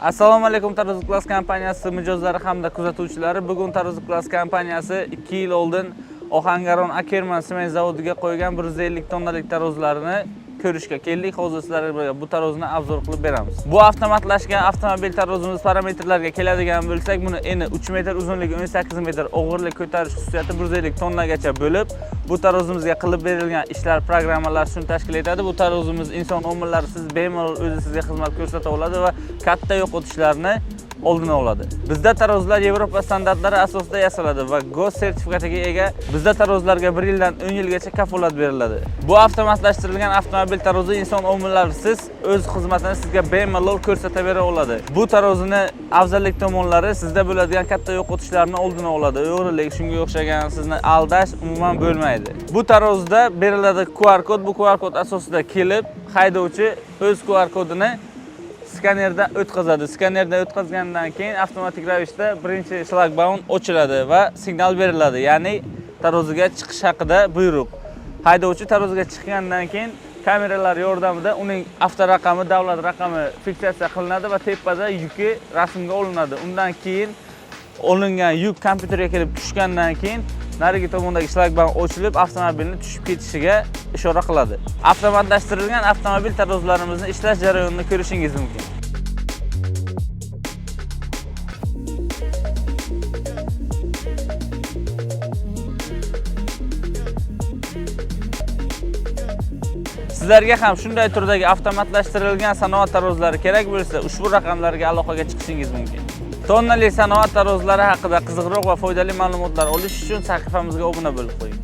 Assalomu alaykum, Tarozi Plus kompaniyasi mijozlari hamda kuzatuvchilari. Bugun Tarozi Plus kompaniyasi 2 yil oldin Ohangaron Akerman sement zavodiga qo'ygan 150 tonnalik tarozlarini ko'rishga keldik. Hozir sizlarga bu tarozini обзор qilib beramiz. Bu avtomatlashgan avtomobil tarozimiz parametrlariga keladigan bo'lsak, buni eni 3 metr, uzunligi 18 metr, og'irlik ko'tarish xususiyati 150 tonnagacha bo'lib, bu tarozimizga qilib berilgan ishlar, programmalar shuni tashkil etadi. Bu tarozimiz inson omillarisiz bemalol o'zi sizga xizmat ko'rsata oladi va katta yo'qotishlarni oldini oladi. Bizda tarozlar Yevropa standartlari asosida yasaladi va GOS sertifikatiga ega. Bizda tarozlarga 1 yildan 10 yilgacha kafolat beriladi. Bu avtomatlashtirilgan avtomobil tarozi inson omillarisiz o'z xizmatini sizga bemalol ko'rsata bera oladi. Bu tarozini afzallik tomonlari sizda bo'ladigan katta yo'qotishlarni oldini oladi. O'g'rilik, shunga o'xshagan sizni aldash umuman bo'lmaydi. Bu tarozda beriladi QR kod. Bu QR kod asosida kelib haydovchi o'z QR kodini skanerdan o'tkazadi. Skanerdan o'tkazgandan keyin avtomatik ravishda birinchi shlagbaum ochiladi va signal beriladi. Ya'ni taroziga chiqish haqida buyruq. Haydovchi taroziga chiqqandan keyin kameralar yordamida uning avtoraqami, davlat raqami fiksatsiya qilinadi va tepada yuki rasmga olinadi. Undan keyin olingan yuk kompyuterga kelib tushgandan keyin narigi tomondagi shlagbaum ochilib, avtomobilni tushib ketishiga ishora qiladi. Avtomatlashtirilgan avtomobil tarozlarimizni ishlash jarayonini ko'rishingiz mumkin. Sizlarga ham shunday turdagi avtomatlashtirilgan sanoat tarozlari kerak bo'lsa, ushbu raqamlarga aloqaga chiqishingiz mumkin. Tonnali sanoat tarozlari haqida qiziqroq va foydali ma'lumotlar olish uchun sahifamizga obuna bo'lib qo'ying.